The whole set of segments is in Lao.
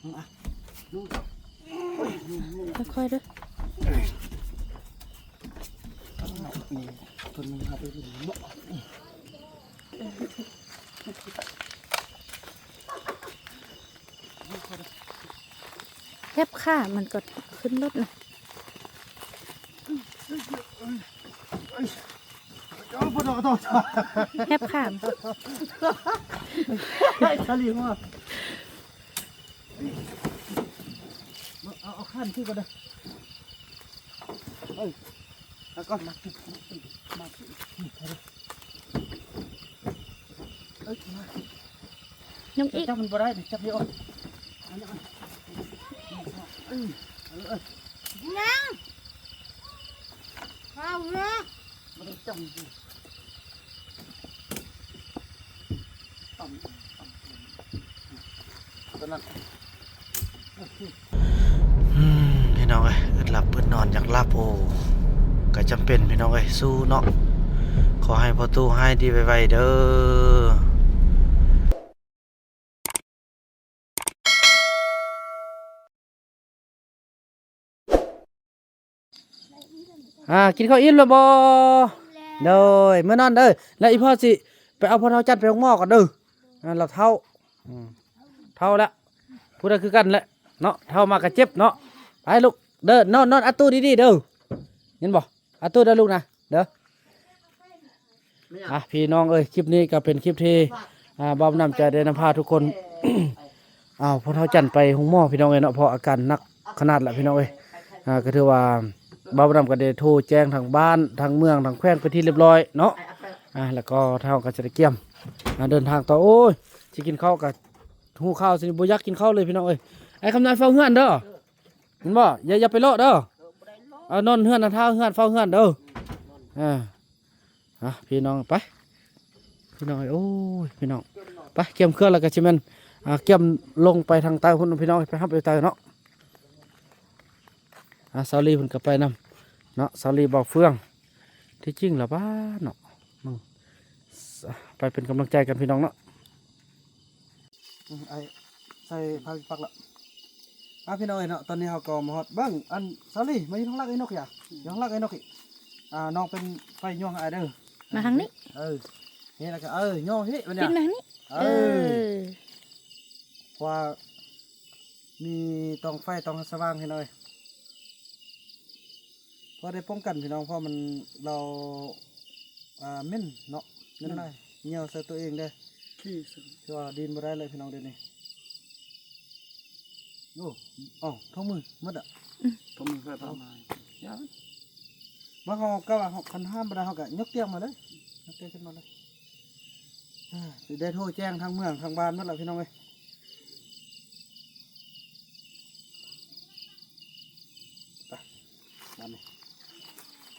ຄ່ອຍໆເດີ ນີ້ ຕົນໜຶ່ງເອົາໄປເນາະ ແຮບຂາມັນກໍຂຶ້ນລົດນະ ແຮບຂາ ສາລີຫົວ ເອົາ ເອົາຂາຂຶ້ນກ່ອນເດີ ເອີ ເອົາກ່ອນ ມາ ມາ ມາ ເອີ ມາ ຍັງອີກ ຈັບມັນບໍ່ໄດ້ ຈັບບໍ່ອອກ ອັນນີ້ ເອີ ເອົາເລີຍ ຍັງ ເອົາເລີຍ ບໍ່ໄດ້ຈັບ ອືມ ພີ່ນ້ອງເອີຍ ອຶດຫຼັບອຶດນອນຢາກຫຼັບ ໂອ້ ກໍຈຳເປັນ ພີ່ນ້ອງເອີຍ ສູ້ເນາະ ຂໍໃຫ້ພໍ່ຕູ້ຫາຍດີໄວໆເດີ. ອ່າ ກິນເຂົ້າອີ່ມແລ້ວບໍ່? ໂດຍ ເມືອນອນເດີ ແລ້ວອີ່ພໍ່ຊິໄປເອົາພໍ່ເຖົ້າຈັນໄປໂຮງໝໍກ່ອນເດີ ອ່າ ລາວເຖົ້າ ອືມ ເຖົ້າແລ້ວ ຜູ້ໃດຄືກັນແຫຼະເນາະ ເຖົ້າມາກໍເຈັບເນາະ ໄປລູກເດີ ນອນ ນອນອັດຕູ້ດີໆເດີ ຍິນບໍ່? ອັດຕູ້ເດີລູກນະ ເດີ ອ່ະ ພີ່ນ້ອງເອີຍ ຄລິບນີ້ກໍເປັນຄລິບທີ່ ອ່າ ບ່າວນຳຈະໄດ້ນຳພາທຸກຄົນ ເອົາພໍ່ເຖົ້າຈັນໄປໂຮງໝໍ ພີ່ນ້ອງເອີຍເນາະ ເພາະອາການໜັກຂະໜາດລະ ພີ່ນ້ອງເອີຍ ອ່າ ກໍຖືວ່າບ່າວນຳກໍໄດ້ໂທແຈ້ງທາງບ້ານ ທາງເມືອງ ທາງແຂວງເປັນທີ່ລຽບຮ້ອຍເນາະ ອ່າ ແລ້ວກໍເຮົາກໍຈະໄດ້ກຽມ ອ່າ ເດີນທາງຕໍ່ ໂອ້ຍ ຊິກິນເຂົ້າກໍ ຫູຂ່າວຊິບໍ່ຢາກກິນເຂົ້າເລີຍ ພີ່ນ້ອງເອີຍ ໄອ້ຄຳນ້ອຍເຝົ້າເຮືອນເດີ ເຫັນບໍ່? ຢ່າ ຢ່າໄປເລາະເດີ ເອົານອນເຮືອນນະ ຖ້າເຮືອນ ເຝົ້າເຮືອນເດີ ອ່າ ອ່ະ ພີ່ນ້ອງ ໄປ ພີ່ນ້ອງເອີຍ ໂອ້ຍ ພີ່ນ້ອງ ໄປ ກຽມເຄື່ອງແລ້ວກໍຊິແມ່ນ ອ່າ ກຽມລົງໄປທາງໃຕ້ພຸ້ນ ພີ່ນ້ອງ ໄປຮັບຢູ່ໃຕ້ເນາະ ອ່າ ສາວລີເພິ່ນກໍໄປນຳເນາະ ສາວລີ ບ່າວເຟືອງ ທີ່ຈິງລະບ້າເນາະ ເບິ່ງ ໄປເປັນກຳລັງໃຈກັນ ພີ່ນ້ອງເນາະ. ອືມ ອ້າຍໃສ່ຜັກອີກປັກລະ ອ່າ ພີ່ນ້ອງເອີຍເນາະ ຕອນນີ້ເຮົາກໍມາຮອດ ເບິ່ງ ອັນ ສາລີ ມາຢູ່ທາງຫຼັງໄອ້ນົກຢ່າ ຢູ່ທາງຫຼັງໄອ້ນົກອີກ ອ່າ ນ້ອງເປັນໄຟຍ່ວງອ້າຍເດີ ມາທາງນີ້ ເອີ ນີ້ແລ້ວກໍ ເອີ ຍ່ອງພີ້ ບັດນີ້ ປິ່ນມາທາງນີ້ ເອີ ເອີ ເພາະວ່າມີຕອງໄຟ ຕອງສະຫວ່າງ ພີ່ນ້ອງເອີຍ. ພໍໄດ້ປ້ອງກັນພີ່ນ້ອງ ເພາະມັນ ລາວ ອ່າ ເໝັນເນາະ ເໝັນຫຼາຍ ເຫຍື້ອໃສ່ຕົວເອງເດ້ ທີ່ສຸດ ຄືວ່າດິນບໍ່ໄດ້ເລີຍພີ່ນ້ອງດຽວນີ້ ໂອ້ ເອົ້າ ຖົງມືໝົດອະ ອືມ ຖົງມືເພື່ອປະມານ ຢ່າ ມາເຮົາກໍວ່າ ຄັນຫ້າມບໍ່ໄດ້ ເຮົາກໍຍົກຕຽງມາເລີຍ ຍົກຕຽງຂຶ້ນມາເລີຍ ອ່າ ຊິໄດ້ໂທແຈ້ງທາງເມືອງທາງບ້ານໝົດລະພີ່ນ້ອງເອີຍ. ໄປ ບາດນີ້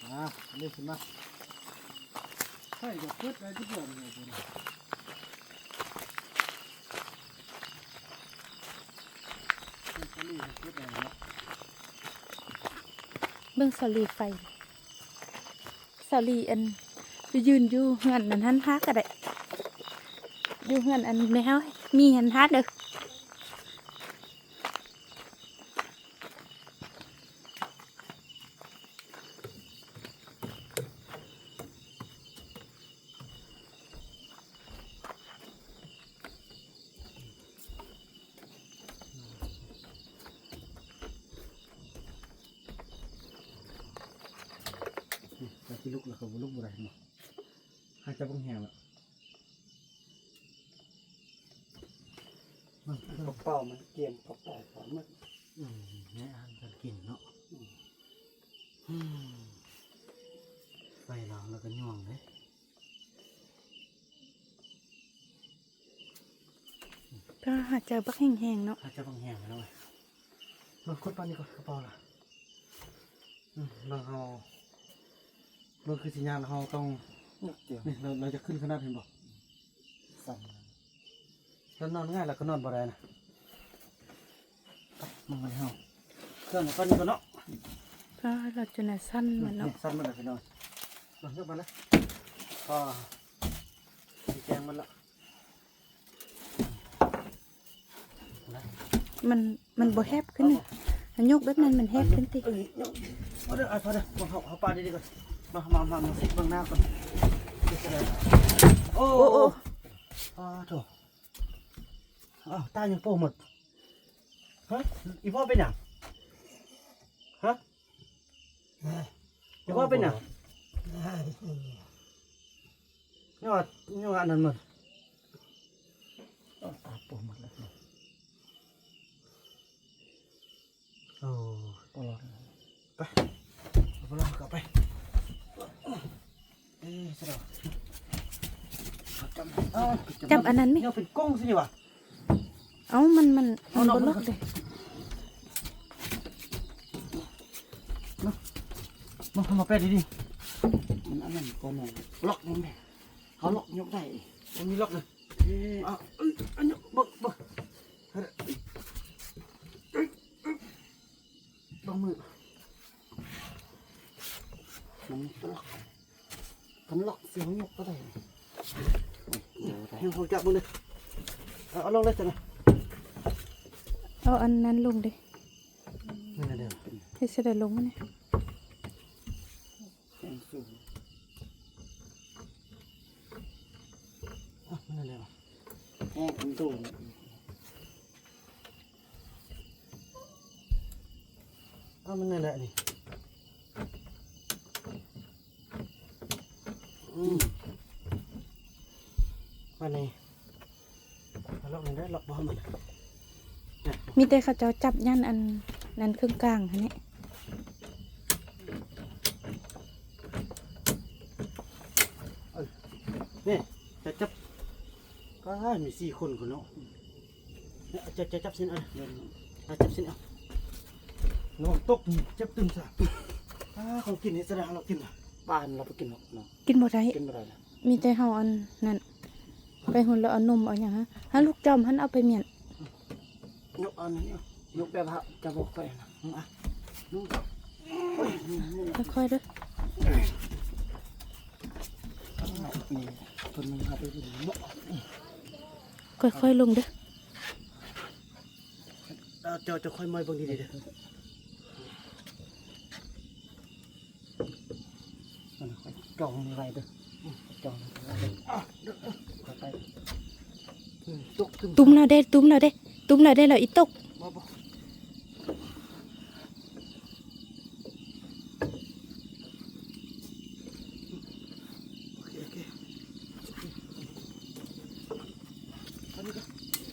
ມາ ເລີຍຂຶ້ນມາ ໃສ່ກໍເປີດໄດ້ທຸກຢ່າງເລີຍ ເບິ່ງສາລີໄຟ. ສາລີ ອັນ ໄປຢືນຢູ່ເຮືອນອັນຫັ້ນທ່າກໍໄດ້ ຢູ່ເຮືອນອັນແມວມີຫັ້ນທ່າເດີ. ນີ້ ຈະຊິລຸກແລ້ວກໍບໍ່ລຸກບໍ່ໄດ້ເນາະ ຫາຍໃຈບັກແຮງແລ້ວ ເອົາເປົາມັນກຽມເອົາເປົາຂອງມັນ ອືມ ໃຫ້ອາຫານສັດກິນເນາະ ອືມ ໄຟລາວແລ້ວກໍຍ່ວງເດ້. ກໍຫາຍໃຈບັກແຮງໆເນາະ ຫາຍໃຈບັກແຮງເນາະ ເບິ່ງ ຂຸດປານນີ້ກ່ອນ ກະເປົາລະ ອືມ ເບິ່ງເຮົາ ເບິ່ງຄືຊິຍາກ ເຮົາຕ້ອງ ນີ້ ລາວ ລາວຈະຂຶ້ນຂະໜາດ ເຫັນບໍ່ ສັ່ນ ຖ້ານອນຫງາຍແລ້ວກໍນອນບໍ່ໄດ້ນະ. ມາເຮົາ ເຄື່ອງໄປກ່ອນເນາະ ກໍລະຈົນສັ່ນໝົດເນາະ ນີ້ສັ່ນໝົດແລ້ວພີ່ນ້ອງ ມາຍົກມາເລີຍ ກໍຊິແຈ້ງໝົດລະ ນະ ມັນ ມັນບໍ່ແຫບຂຶ້ນນະ. ເອົາ ຍົກແບບນັ້ນມັນແຫບຂຶ້ນຕິ. ເອີ ຍົກ ພໍເດີ ພໍເດີ ເຮົາ ເຮົາປາດດີໆກ່ອນ. ມາ ມາ ມາ ມາເຊັກເບິ່ງໜ້າກ່ອນ. ໂອ້ ໂອ້ ໂອ້ ອາໂທ້. ອ້າວ ຕາຍັງໂປໝົດ. ຮະ ອີພໍ່ເປັນຫຍັງ? ຮະ ອີພໍ່ເປັນຫຍັງ? ຍ້ອນ ຍ້ອນອັນນັ້ນໝົດ. ຕາໂປໝົດແລ້ວ. ໂອ້ ບໍ່ລອດ. ໄປ ບໍ່ລອດກໍໄປ. ເອີ ສະດອກ ຈັບ ເອົາ ຈັບອັນນັ້ນແມະ. ເປັນກົງຊິນີ້ຫວາ? ເອົາ ມັນ ມັນ ມັນບໍ່ລັອກເດ້. ມາ ມາ ມາແປະດີໆ. ມັນອັນນັ້ນກ່ອນ ລັອກນີ້ແມະ. ເຮົາລັອກຍົກໄດ້ ມັນມີລັອກນະ. ເອີ ເອົາ ເອີ ອັນນີ້ເບິ່ງ ເບິ່ງ ເບິ່ງມື ມັນລັອກ ຄັນລັອກຊິເຮົາຍົກກໍໄດ້. ເຮົາຈັບເບິ່ງເດີ. ເອົາ ເອົາລົງເລີຍຊັ້ນນະ. ເອົາອັນນັ້ນລົງເດ້. ນັ້ນແຫຼະເດີ ເຮັດຈັ່ງໃດລົງມັນນີ້. ແຮງສູງ ອ່ະ ມັນນັ້ນແຫຼະ ແຮງອັນໂດນ ອ່ະ ມັນນັ້ນແຫຼະນີ້. ອືມ ບາດນີ້ ເອົາລັອກນີ້ໄດ້ ລັອກບໍ່ໃຫ້ມັນ ມີແຕ່ເຂົາເຈົ້າຈັບຢັນອັນນັ້ນເຄິ່ງກາງຫັ້ນແຫຼະ. ເອີ ນີ້ ຈັບ ຈັບ ປ້າ ມີສີ່ຄົນພຸ້ນເນາະ. ເຈົ້າ ເຈົ້າຈັບຊີ້ນ ເອົາ ຈັບຊີ້ນ ເອົາ ລະວັງຕົກ ຈັບຕື່ມຊະ. ປ້າ ຂອງກິນນີ້ສະດາ ເຮົາກິນ ປ້າ ເຮົາບໍ່ກິນເນາະ ກິນບໍ່ໄດ້ ກິນບໍ່ໄດ້. ມີແຕ່ເຮົາອັນນັ້ນ ໄປຫຸ່ນແລ້ວເອົານົມເອົາຫຍັງ ຫາລູກຈອມຫັ້ນເອົາໄປມ້ຽນ. ຍົກເອົານັ້ນ ຍົກແບບວ່າຈະບໍ່ຄ່ອຍນະ. ຄ່ອຍໆເດີ ນີ້ ເພິ່ນມາຫາໄປເບິ່ງເນາະ. ຄ່ອຍໆລົງເດີ ເຈົ້າ ເຈົ້າຄ່ອຍມອຍເບິ່ງດີໆເດີ. ຈ້ອງໄວ້ເດີ ຈ້ອງໄວ້ເດີ ຄ່ອຍໄປ. ຕຸ່ມແລ້ວເດ້ ຕຸ່ມແລ້ວເດ້ ຕຸ່ມແລ້ວເດ້ ແລ້ວອີຕົກ. ບໍ່ ບໍ່ ໂອເຄ ໂອເຄ ເອົານີ້ກ່ອນ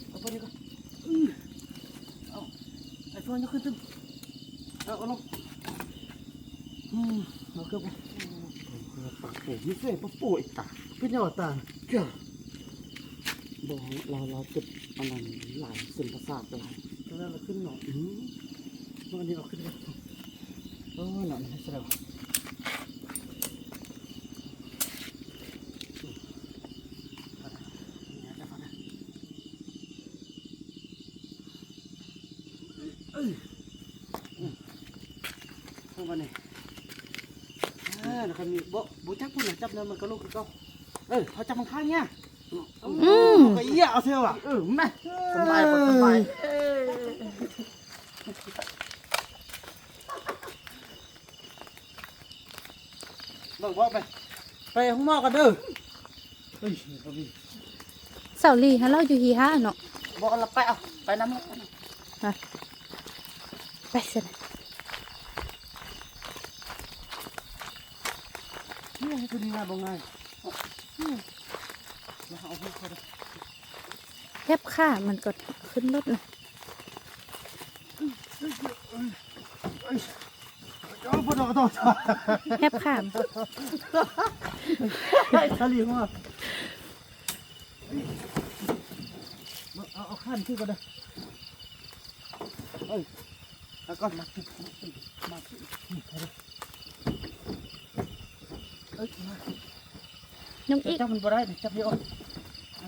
ເອົານີ້ກ່ອນ. ອື ເອົາ ໄອ້ໂຟນ ຍົກຂຶ້ນຕື່ມ ເອົາ ເອົາລົງ. ອື ເອົາເກືອບ ເກືອບປາກໂປ ມີເສຍປາກໂປອີກຕາ. ເປັນຫຍັງວະຕາ? ເຈົ້າ ບໍ່ ລາວ ລາວເຈັບອັນນັ້ນຫຼາຍ ເສັ້ນປະສາດຫຼາຍ ຕອນນັ້ນລາວຂຶ້ນເນາະ. ອື ເອົາອັນນີ້ເອົາຂຶ້ນກ່ອນ. ໂອ້ຍ ເນາະ ນີ້ສະແດງວ່າ ເອີ ເອົາບາດນີ້ ເອີ ແລ້ວກໍມີ ບໍ່ ບໍ່ຈັບພຸ້ນນະ ຈັບແລ້ວມັນກໍລົງຄືເກົ່າ. ເອີ ເຮົາຈັບຂ້າງໆນີ້ ອືມ ເຮົາກໍເອີ່ເອົາເຊວະ. ເອີ ມາ ສະບາຍ ສະບາຍ. ເບິ່ງບໍ່ ໄປ ໄປໂຮງໝໍກັນເດີ. ເອີຍ ບໍ່ມີ ເສົາຫຼີຫັ້ນລະ ຢູ່ຮີຮາເນາະ. ບໍ່ ລະໄປເອົາ ໄປນຳ ຮະ ໄປຊັ້ນ. ເຮີ້ຍ ໂຕນີ້ງ່າຍບໍ່ງ່າຍ. ເອົາຫົວເຂົ້າເດີ. ແຫບຂາມັນກໍຂຶ້ນລົດນະ. ແຫບຂາ ໄອ້ສາລີມາ ເອົາ ເອົາຂາຂຶ້ນກ່ອນເດີ. ເອີ ເອົາກ່ອນ ມາ ມາ ມາ ເອີຍ ມາ ຍັງອີກ ຈັບມັນບໍ່ໄດ້ ຈັບຢູ່ ອັນ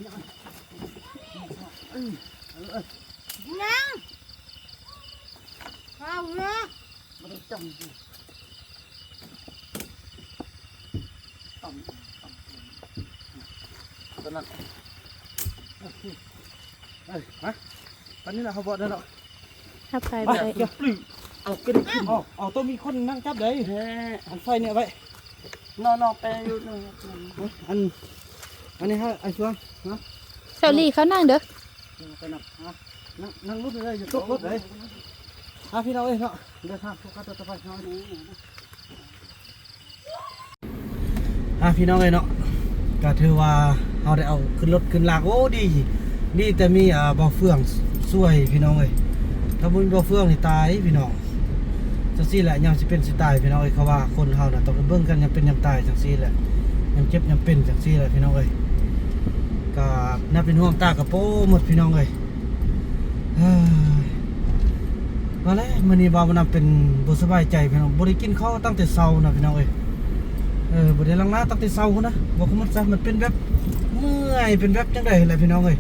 ນີ້ ເອີ ເອີ ຍັງ ເອົາເນາະ ບໍ່ໄດ້ຈັບ ຕ່ຳ ຕ່ຳ ຕົວນັ້ນ ເອີ ມາ ຕອນນີ້ລະ ເຮົາບໍ່ໄດ້ແລ້ວ. ຖ້າໄປບໍ່ໄດ້ ເອົາຂຶ້ນ ເອົາ ເອົາ ຕ້ອງມີຄົນນັ່ງຈັບໄດ໋ ອັນໄຟນີ້ເອົາໄວ້ ນອນໆ ໄປຢູ່ ອັນ ອັນນີ້ໃຫ້ອ້າຍຊວນນະ ສາວລີເຂົານັ່ງເດີ ໄປນຳ ນັ່ງ ນັ່ງລົດເດີ ຢ່າຕົກລົດເດີ ອ່າ ພີ່ນ້ອງເອີຍເນາະ ເດີນທາງໂຟກັສຕໍ່ໄປເນາະ. ອ່າ ພີ່ນ້ອງເອີຍເນາະ ກະຖືວ່າເຮົາໄດ້ເອົາຂຶ້ນລົດຂຶ້ນລາງ ໂອ້ ດີ ດີແຕ່ມີ ອ່າ ບ່າວເຟືອງຊ່ວຍ ພີ່ນ້ອງເອີຍ ຖ້າບໍ່ມີບ່າວເຟືອງນີ້ຕາຍພີ່ນ້ອງ ຈັ່ງຊີ້ແຫຼະ ຍາມຊິເປັນຊິຕາຍ ພີ່ນ້ອງເອີຍ ເຂົາວ່າຄົນເຮົານະຕ້ອງໄດ້ເບິ່ງກັນຍາມເປັນຍາມຕາຍ ຈັ່ງຊີ້ແຫຼະ ຍາມເຈັບຍາມເປັນ ຈັ່ງຊີ້ແຫຼະ ພີ່ນ້ອງເອີຍ ກະໜ້າເປັນຫ່ວງ ຕາກະໂປໝົດ ພີ່ນ້ອງເອີຍ. ເອີ ວ່າແຫຼະ ມື້ນີ້ບ່າວບຸນນຳເປັນບໍ່ສະບາຍໃຈພີ່ນ້ອງ ບໍ່ໄດ້ກິນເຂົ້າຕັ້ງແຕ່ເຊົ້ານະພີ່ນ້ອງເອີຍ ເອີ ບໍ່ໄດ້ລ້າງໜ້າຕັ້ງແຕ່ເຊົ້າພຸ້ນນະ ເວົ້າຄວາມໝົດຊະ ມັນເປັນແບບເມື່ອຍ ເປັນແບບຈັ່ງໃດຫັ້ນແຫຼະພີ່ນ້ອງເອີຍ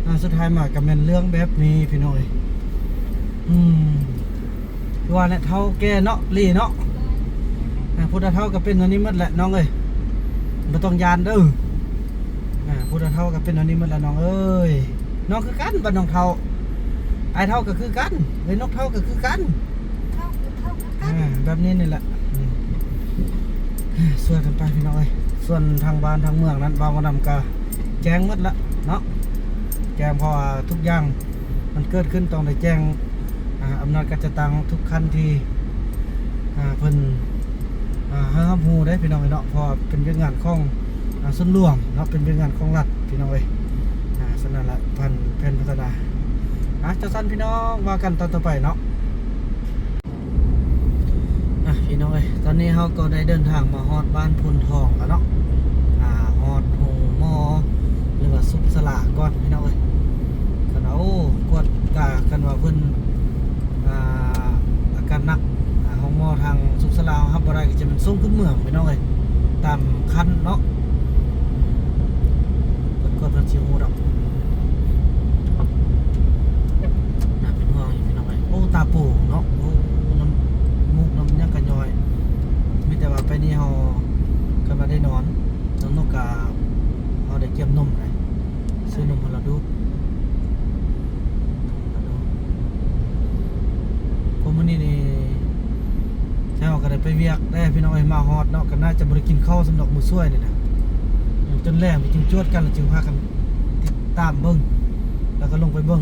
ອ່າ ສຸດທ້າຍມາກະແມ່ນເລື່ອງແບບນີ້ພີ່ນ້ອງເອີຍ ອືມ ຄືວ່າແຫຼະ ເຖົ້າແກ່ເນາະ ເລເນາະ ອ່າ ຜູ້ເຖົ້າກະເປັນອັນນີ້ໝົດແຫຼະນ້ອງເອີຍ ບໍ່ຕ້ອງຢ້ານເດີ ອ່າ ຜູ້ເຖົ້າກະເປັນອັນນີ້ໝົດແຫຼະນ້ອງເອີຍ. ນ້ອງຄືກັນ ບ້ານນ້ອງເຖົ້າ ອ້າຍເຖົ້າກະຄືກັນ ເອື້ອຍນົກເຖົ້າກະຄືກັນ ເຖົ້າ ເຖົ້າຄືກັນ ອ່າ ແບບນີ້ນີ້ແຫຼະ ອືມ ຊ່ວຍກັນໄປພີ່ນ້ອງເອີຍ ສ່ວນທາງບ້ານທາງເມືອງນັ້ນ ບ່າວບຸນນຳກະແຈ້ງໝົດລະເນາະ ແຈ້ງ ເພາະວ່າທຸກຢ່າງມັນເກີດຂຶ້ນຕ້ອງໄດ້ແຈ້ງ ອ່າ ອຳນາດການຈັດຕັ້ງທຸກຂັ້ນທີ່ ອ່າ ເພິ່ນ ອ່າ ໃຫ້ຮັບຮູ້ເດ້ພີ່ນ້ອງເອີຍເນາະ ເພາະວ່າເປັນວຽກງານຂອງ ອ່າ ສ່ວນລວມເນາະ ເປັນວຽກງານຂອງລັດພີ່ນ້ອງເອີຍ ອ່າ ສະນັ້ນລະ ພັນ ແຜນພັດທະນາ ອ່າ ຈັ່ງຊັ້ນພີ່ນ້ອງ ວ່າກັນຕອນຕໍ່ໄປເນາະ ອ່າ ພີ່ນ້ອງເອີຍ ຕອນນີ້ເຮົາກໍໄດ້ເດີນທາງມາຮອດບ້ານໂພນທອງແລ້ວເນາະ ອ່າ ຮອດໂຮງໝໍ ຫຼືວ່າສຸກສາລາກ່ອນພີ່ນ້ອງເອີຍ ຄັນວ່າ ໂອ້ ກວດກາ ຄັນວ່າເພິ່ນ ອ່າ ອາການໜັກ ອ່າ ໂຮງໝໍທາງສຸກສາລາເຮົາຮັບບໍ່ໄດ້ ກໍຈະແມ່ນສົ່ງຂຶ້ນເມືອງພີ່ນ້ອງເອີຍ ຕາມຂັ້ນເນາະ ເພິ່ນກວດເພິ່ນຊິຮູ້ດອກ ໜ້າເປັນຫ່ວງຢູ່ພີ່ນ້ອງເອີຍ ໂອ້ ຕາໂປເນາະ ໂອ້ ນ້ຳມູກນ້ຳຫຍັງກະຍ້ອຍ ມີແຕ່ວ່າໄປນີ້ເຮົາ ຄັນວ່າໄດ້ນອນ ນ້ອງນົກກະ ເຮົາໄດ້ກຽມນົມໄດ໋ ຊື້ນົມໃຫ້ລາວດູ ເພາະມື້ນີ້ນີ້ ເຮົາກໍໄດ້ໄປວຽກແດ່ພີ່ນ້ອງເອີຍ ມາຮອດເນາະ ກໍໜ້າຈະບໍ່ໄດ້ກິນເຂົ້າສ່ຳດອກ ມື້ຊ່ວຍນີ້ນະ ຈົນແລງໄປຈຶ່ງຈວດກັນ ແລ້ວຈຶ່ງພາກັນຕິດຕາມເບິ່ງ ແລ້ວກໍລົງໄປເບິ່ງ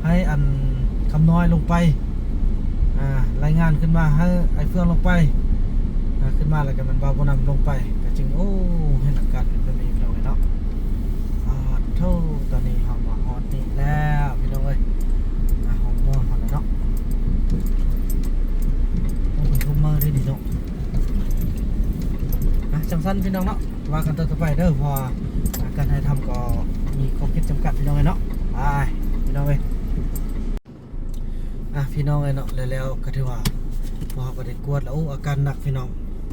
ໃຫ້ອັນຄຳນ້ອຍລົງໄປ ອ່າ ລາຍງານຂຶ້ນມາໃຫ້ອ້າຍເຟືອງລົງໄປ ອ່າ ຂຶ້ນມາແລ້ວກໍແມ່ນບ່າວບຸນນຳລົງໄປ ກໍຈຶ່ງ ໂອ້ ເຫັນອາກາດເປັນແບບນີ້ພີ່ນ້ອງເອີຍເນາະ ອາ ໂທ້ ຕອນນີ້ເຮົາມາຮອດນີ້ແລ້ວພີ່ນ້ອງເອີຍ ອ່າ ຫ້ອງໝໍເຮົານະເນາະ ໂອ້ ເປັນທຸກມື້ເດ້ນີ້ເນາະ ອ່າ ຈັ່ງຊັ້ນພີ່ນ້ອງເນາະ ວ່າກັນຕໍ່ໄປເດີ ເພາະວ່າ ອ່າ ການຖ່າຍທຳກໍມີຂອບເຂດຈຳກັດພີ່ນ້ອງເອີຍເນາະ ໄປ ພີ່ນ້ອງເອີຍ. ອ່ະ ພີ່ນ້ອງເອີຍເນາະ ແລ້ວ ແລ້ວກໍຖືວ່າພວກເຮົາກໍໄດ້ກວດແລ້ວ ໂອ້ ອາການໜັກພີ່ນ້ອງ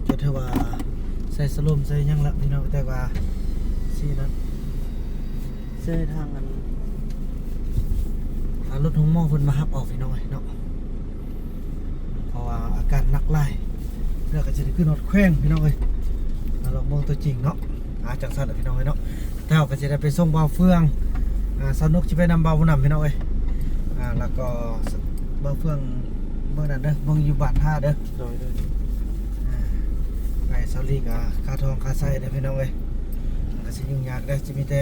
ກໍຖືວ່າໃສ່ສະໂລມໃສ່ຫຍັງລະພີ່ນ້ອງ ແຕ່ວ່າຊິນັ້ນ ໃສ່ທາງອັນ ອ່າ ລົດໂຮງໝໍເພິ່ນມາຮັບເອົາພີ່ນ້ອງເອີຍເນາະ ເພາະວ່າອາການໜັກຫຼາຍ ແລ້ວກໍຊິໄດ້ຂຶ້ນຮອດແຂວງພີ່ນ້ອງເອີຍ ມາລອງເບິ່ງຕົວຈິງເນາະ ອ່າ ຈັ່ງຊັ້ນລະພີ່ນ້ອງເອີຍເນາະ. ແລ້ວກໍຊິໄດ້ໄປສົ່ງບ່າວເຟືອງ ອ່າ ສາວນົກຊິໄປນຳບ່າວບຸນນຳພີ່ນ້ອງເອີຍ ອ່າ ແລ້ວກໍບ່າວເຟືອງເບິ່ງນັ້ນເດີ ເບິ່ງຢູ່ບ້ານທ່າເດີ ໂດຍ ໂດຍ ອ່າ ໄປສາວລີກະຄາທອງຄາໄຊເດີພີ່ນ້ອງເອີຍ ມັນກໍຊິຫຍຸ້ງຍາກເດີ ຊິມີແຕ່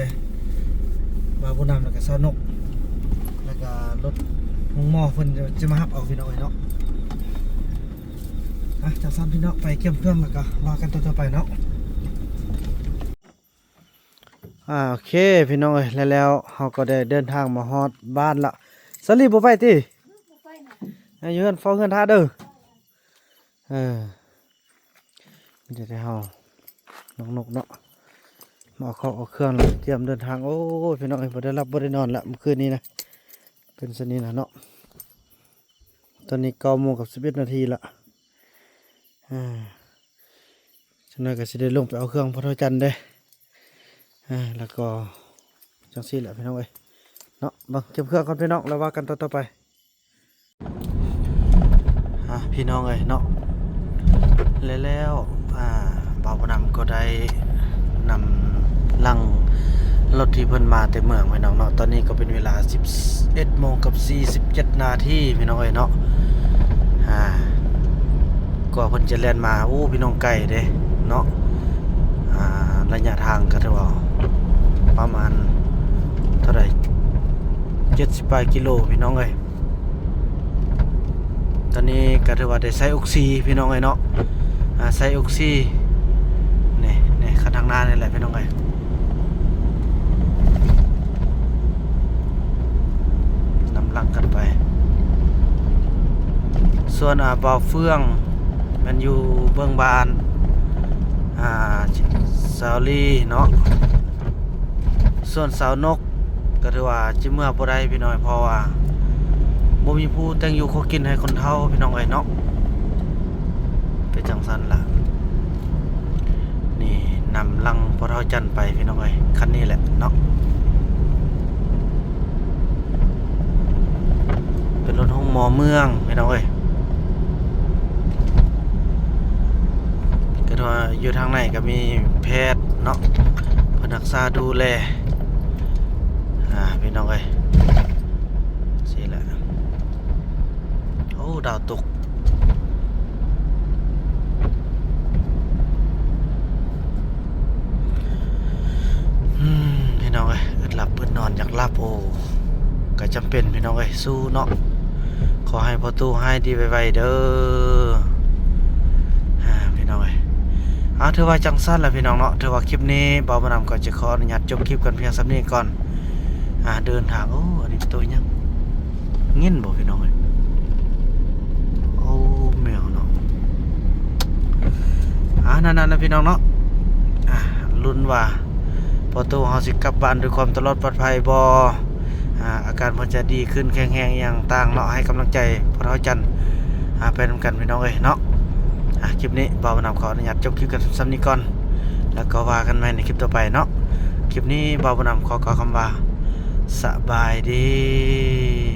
ບ່າວບຸນນຳ ແລ້ວກໍສາວນົກ ແລ້ວກໍລົດໂຮງໝໍເພິ່ນຈະມາຮັບເອົາພີ່ນ້ອງເອີຍເນາະ. ອ່ະ ຈັ່ງຊັ້ນພີ່ນ້ອງ ໄປກຽມເຄື່ອງ ແລ້ວກໍວ່າກັນຕໍ່ໆໄປເນາະ. ອ່າ ໂອເຄ ພີ່ນ້ອງເອີຍ ແລ້ວ ແລ້ວເຮົາກໍໄດ້ເດີນທາງມາຮອດບ້ານລະ. ສາລີບໍ່ໄປຕິ? ບໍ່ໄປນະ ຢູ່ເຮືອນ ເຝົ້າເຮືອນຖ້າເດີ. ເອີ ມີແຕ່ເຮົາ ນ້ອງນົກເນາະ ມາເອົາເຂົ້າເອົາເຄື່ອງ ແລ້ວກະຕຽມເດີນທາງ. ໂອ້ຍ ພີ່ນ້ອງເອີຍ ບໍ່ໄດ້ຫຼັບບໍ່ໄດ້ນອນລະມື້ຄືນນີ້ນະ ເປັນຊັ້ນນີ້ນະເນາະ. ຕອນນີ້ເກົ້າໂມງກັບສິບເອັດນາທີລະ. ອ່າ ຈັກໜ້ອຍກໍຊິໄດ້ລົງໄປເອົາເຄື່ອງພໍ່ເຖົ້າຈັນເດ້. ອ່າ ແລ້ວກໍຈັ່ງຊີ້ແຫຼະພີ່ນ້ອງເອີຍເນາະ. ເບິ່ງເກັບເຄື່ອງກ່ອນພີ່ນ້ອງ ແລ້ວວ່າກັນຕໍ່ໆໄປ. ອ່າ ພີ່ນ້ອງເອີຍເນາະ ແລະແລ້ວ ອ່າ ບ່າວບຸນນຳກໍໄດ້ນຳຫຼັ່ງ ລົດທີ່ເພິ່ນມາແຕ່ເມືອງ ພີ່ນ້ອງເນາະ. ຕອນນີ້ກໍເປັນເວລາສິບເອັດໂມງກັບສີ່ສິບເຈັດນາທີ ພີ່ນ້ອງເອີຍເນາະ. ອ່າ ກວ່າເພິ່ນຈະແລ່ນມາ ໂອ້ ພີ່ນ້ອງ ໄກເດ້ເນາະ. ອ່າ ໄລຍະທາງກໍຖືວ່າປະມານເທົ່າໃດ ເຈັດສິບປາຍກິໂລ ພີ່ນ້ອງເອີຍ. ຕອນນີ້ກໍຖືວ່າໄດ້ໃສ່ອົກຊີ ພີ່ນ້ອງເອີຍເນາະ. ອ່າ ໃສ່ອົກຊີ ນີ້ ນີ້ ຄັນທາງໜ້ານີ້ແຫຼະ ພີ່ນ້ອງເອີຍ. ນຳຫຼັງກັນໄປ. ສ່ວນ ອ່າ ບ່າວເຟືອງ ແມ່ນຢູ່ເບື້ອງບ້ານ ອ່າ ສາວລີເນາະ. ສ່ວນສາວນົກກໍຖືວ່າຊິເມືອບໍ່ໄດ້ ພີ່ນ້ອງ ເພາະວ່າບໍ່ມີຜູ້ແຕ່ງຢູ່ຄົວກິນໃຫ້ຄົນເຖົ້າ ພີ່ນ້ອງເອີຍເນາະ. ເປັນຈັ່ງຊັ້ນລະ. ນີ້ນຳຫຼັງພໍ່ເຖົ້າຈັນໄປ ພີ່ນ້ອງເອີຍ, ຄັນນີ້ແຫຼະເນາະ. ເປັນລົດໂຮງໝໍເມືອງ ພີ່ນ້ອງເອີຍ. ກໍຖືວ່າຢູ່ທາງໃນກໍມີແພດເນາະ ເພິ່ນຮັກສາດູແລ ອ່າ ພີ່ນ້ອງເອີຍ. ຊີ້ແຫຼະ. ໂອ້ ດາວຕົກ. ອືມ ພີ່ນ້ອງເອີຍ ອຶດຫຼັບອຶດນອນ ຢາກຫຼັບ. ໂອ້ ກໍຈຳເປັນ ພີ່ນ້ອງເອີຍ, ສູ້ເນາະ. ຂໍໃຫ້ພໍ່ຕູ້ຫາຍດີໄວໆເດີ ອ່າ ພີ່ນ້ອງເອີຍ. ອ່າ ຖືວ່າຈັ່ງຊັ້ນລະ ພີ່ນ້ອງເນາະ. ຖືວ່າຄລິບນີ້ບ່າວບຸນນຳກໍຈະຂໍອະນຸຍາດຈົບຄລິບກັນພຽງສ່ຳນີ້ກ່ອນ. ອ່າ ເດີນທາງ ໂອ້ ອັນນີ້ໂຕຫຍັງ? ເງິນບໍ່ ພີ່ນ້ອງເອີຍ? ໂອ້ ແມວເນາະ. ອ່າ ນັ້ນໆ ນະ ພີ່ນ້ອງເນາະ. ອ່າ ລຸ້ນວ່າພໍ່ຕູ້ເຮົາຊິກັບບ້ານດ້ວຍຄວາມຕະຫຼອດປອດໄພບໍ່? ອ່າ ອາການເພິ່ນຈະດີຂຶ້ນແຂງແຮງອີ່ຫຍັງຕ່າງເນາະ. ໃຫ້ກຳລັງໃຈພໍ່ເຖົ້າຈັນ ອ່າ ໄປນຳກັນ ພີ່ນ້ອງເອີຍເນາະ. ອ່າ ຄລິບນີ້ບ່າວບຸນນຳຂໍອະນຸຍາດຈົບຄລິບກັນສ່ຳນີ້ກ່ອນ ແລ້ວກໍວ່າກັນໃໝ່ໃນຄລິບຕໍ່ໄປເນາະ. ຄລິບນີ້ບ່າວບຸນນຳຂໍກ່າວຄຳວ່າ ສະບາຍດີ.